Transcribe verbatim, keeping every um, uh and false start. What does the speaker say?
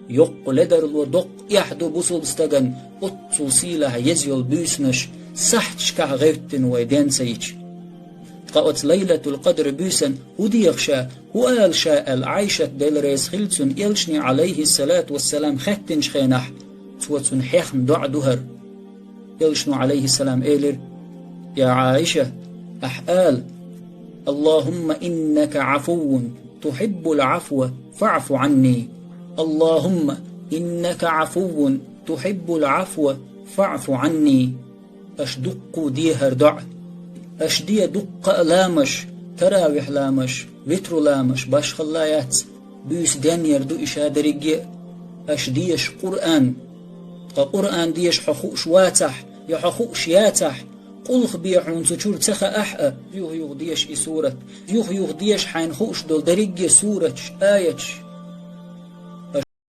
Йоккха ледарло доккха эхь ду бусалба стагана, оццул сийлахь еза йолу буьйсанаш сахьташкахь гӀевттина вай ден ца йича. Ткъа оцу Лайлатул-Къадр буьйсанна хӀун деха ша, хӀун ала ша аьлла, Ӏайшат, Дела реза хила цунна, элчане, Ӏалайхиссалату вассалам, хаьттинчу хенахь, цо цунна хьехна доӀа ду хӀара. Элчано, Ӏалайхиссалам, элира: «Я Ӏайша, ахь ала: „Аллахумма иннака Ӏафуввун тухьиббул Ӏафва фаӀфу Ӏанни. Аллахумма иннака Ӏафуввун тухьиббул Ӏафва фаӀфу Ӏанни“». Аша дуккха а де хӀара доӀа. Аша де дуккха а ламазаш, таравихь ламазаш, витру ламазаш, башхалла яц. Буьйса денъяр ду иша дерриге а. Аша деша Къуръан. Ткъа Къуръан деша хьо хууш вацахь, я хьо хууш яцахь, къулх бе хьуна цу чуьра ца хаахь а, юха-юха деша и сурат. Юха-юха деша хьайна хууш долу дерриге а сураташ, аяташ.